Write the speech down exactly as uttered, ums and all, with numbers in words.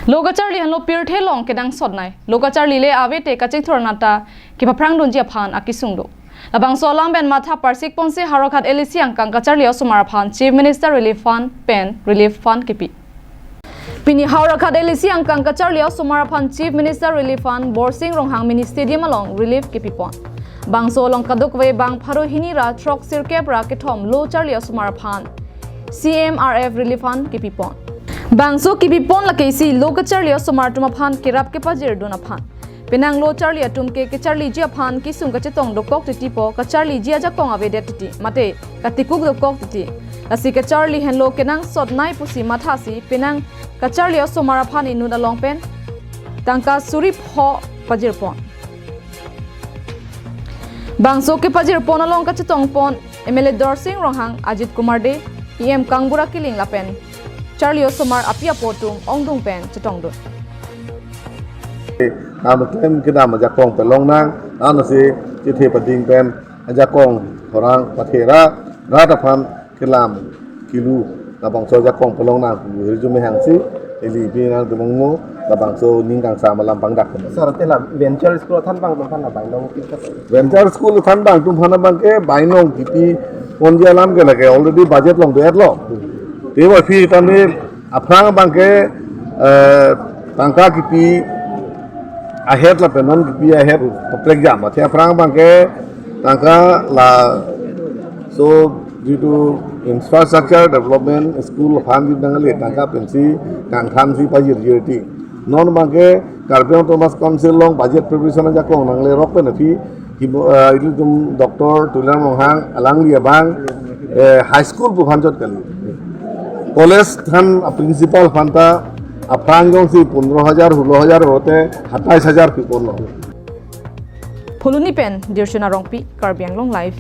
Lo kacharli henlo pirthe along kenangsot nei. Lo kacharli le ave te kachingthur anat ta kepaphrang dunji aphan akesung do. Labangso alam pen matha parsik ponsi Howraghat L A C angkang kacharli osomar aphan Chief Minister Relief Fund pen Relief Fund kepi. Pini Howraghat L A C angkang kacharli osomar aphan Chief Minister Relief Fund Borsing Ronghang Mini Stadium along relief kepipon. Bangso along kadokave bang pharo hini ra throk sirkep ra kethom lo charli osomar aphan C M R F Relief Fund kepipon. Bangso kepipon lake isi lo kacharli osomar atum aphan kerap kepajirdun aphan. Penang lo charli atum ke kacharliji aphan kesung kachetong dokok titi po, kacharliji ajakong avedet titi, mate katikuk dokok titi. Lasi kacharli henlo kenangsot nei pusi mathasi penang kacharli osomar aphan inut along pen tangka suri pho pajirpon. Bangso kepajirpon along kachetongpon M L A Dorsing Ronghang, Ajit Kumar Dey, E M Kangbura Killing lapen charli osomar api apo atum ongdung pen chetongdun. Nang klem kedam ajakong pelong nang, nang si chethe pading pen ajakong orang pathera rat aphan kelam kilu labangso ajakong pelong nang pu hirjume hangsi ili pi nang tumungmo labangso ning kangsam alam pangdak. Sir, te la venture school thanbang atum aphan la bainong kipi sir? Venture school thanbang atum aphan abang ke bainong kipi ponji alam ke lake already budget along do-etlo. Te aphi tame aphrang abang ke, eh, tangka kipi ahet lapen non kipi ahet kaprek jam. Athe aphrang abang ke tangka la, so due to infrastructure development, school aphan jit nangle tangka pensi kangthansi pajirjirti. Non abang ke Karbi Anglong Autonomous Council along budget provision ajakong nangle rok pen aphi, hi, eh, ilitum Doctor Tuliram Ronghang alangli abang, eh, high school pu aphan chot kali. College than a principal aphan ta aphrang jongsi pondro hajar, hulo hajar hote hatais hajar piponlo. Phuloni pen Dirshona Rongpi, Karbi Anglong Live.